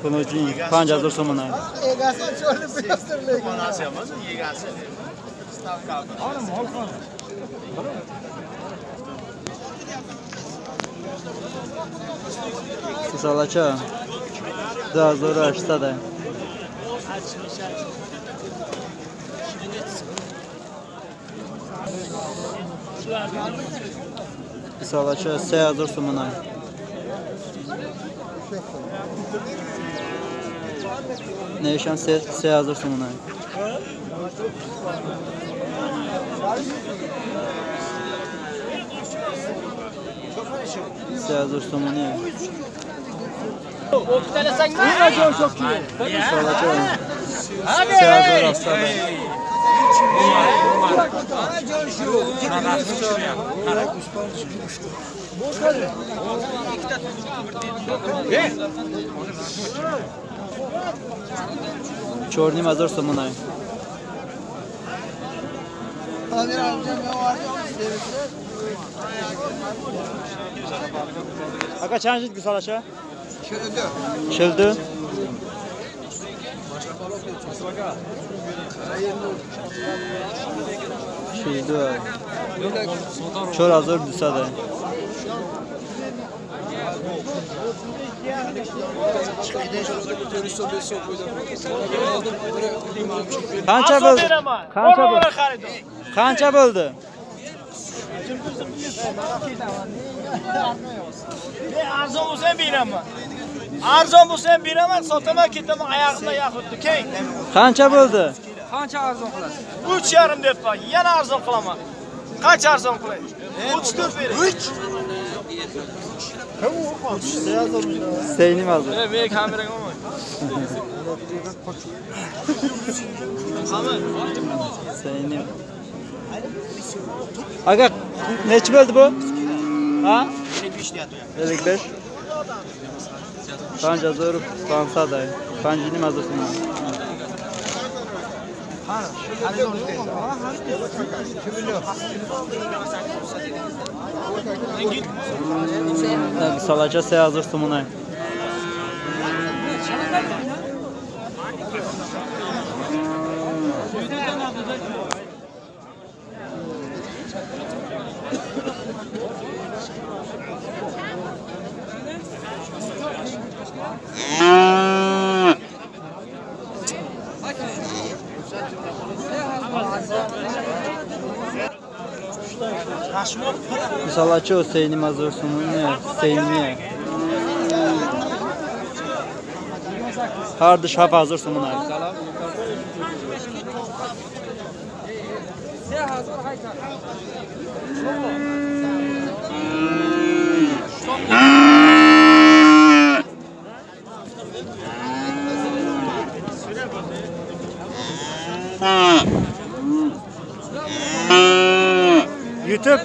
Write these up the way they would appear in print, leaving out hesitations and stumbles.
Кунуҷин 5000 сомона. Гусолача 2800. Гусолача 3000 сомона. Нешан 3000 сомона. 3000 сомона. Гусолача 3700. 4500 сомона. Ака чанд шуд гусолача? 42. 42. 4200. Qancha bo'ldi? Qancha bo'ldi? Qancha bo'ldi? Arzon bo'lsa ham beraman. Arzon bo'lsa ham beraman, sotaman, ketaman, oyog'imdan yoqibdi. Keng. Qancha bo'ldi? Qancha arzon qilasiz? 3,5 deyapman. Yana arzon qilaman. Qancha arzon qilay? 34 bering. 3. Seynim hazır. Evet, men kameraga olmay. Seynim. Aka, nechi bo'ldi bu? Ha? 55 deyapti. 55. 5500. 5500 so'm. Гусолача 3000 сомона. Гусолача 3500 сомона, 3,5. Ҳар душ 7000 сомона. YouTube.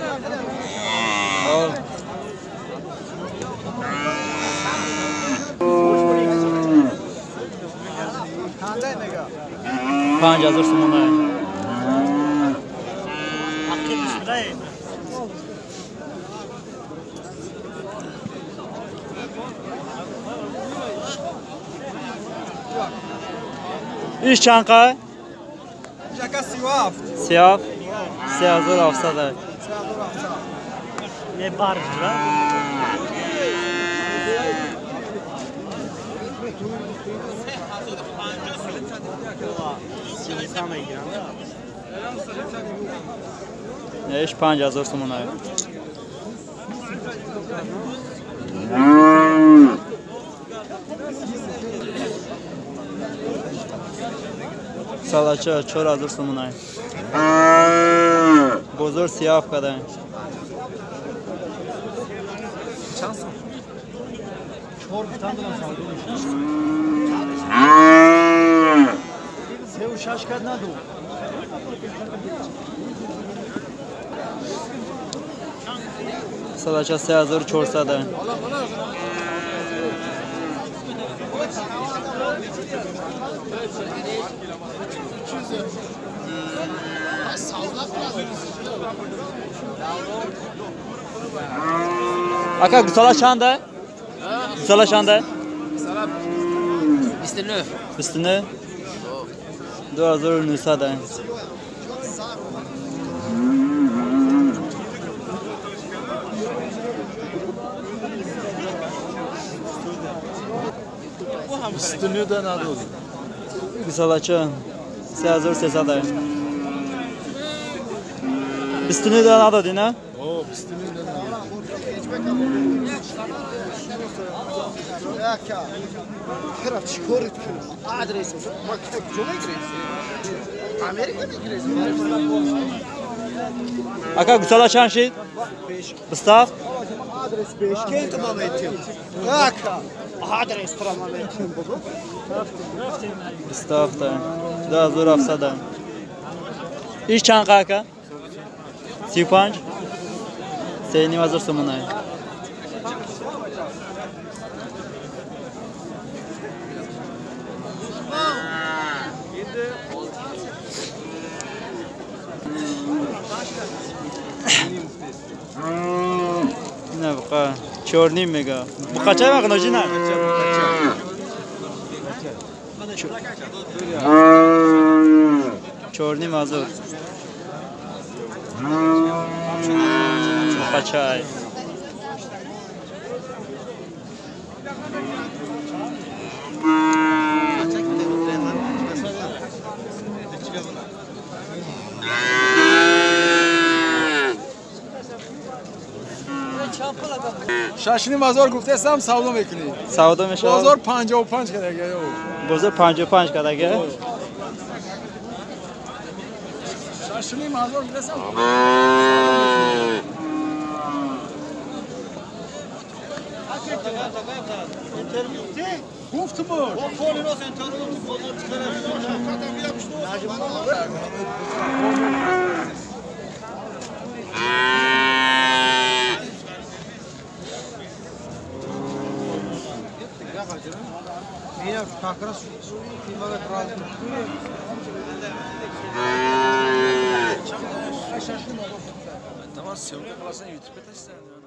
5000 сомона. Иш чанд қа? 37. 37. 3700. Ne bardır? Иш 5000 сомона. Гусолача 4000 сомона. Бозор 37 кадан. Гусолача 3400. Aka гусола чанда? Гусола чанда? 29. 29 2900. 29 надод. Гусалача 3300. 29 надоди, на? О, 29 надод. Ака гусала чанд шид? 27? 27 2700. Иш чанд қа ака? 35? 3500 сомонай. Не буқа 4.5 мега. Буқа чай вақт на? 4.5 Буқа чай. Шашни базор гуфтесам савдо мекунӣ. Савдо мешавад. Бозор 55 кадаге. Бозор 55 кадаге. Шашни базор гуфтесам. Гуфт бош. Tamam, съемка qılasan, YouTube-da tashlaysan.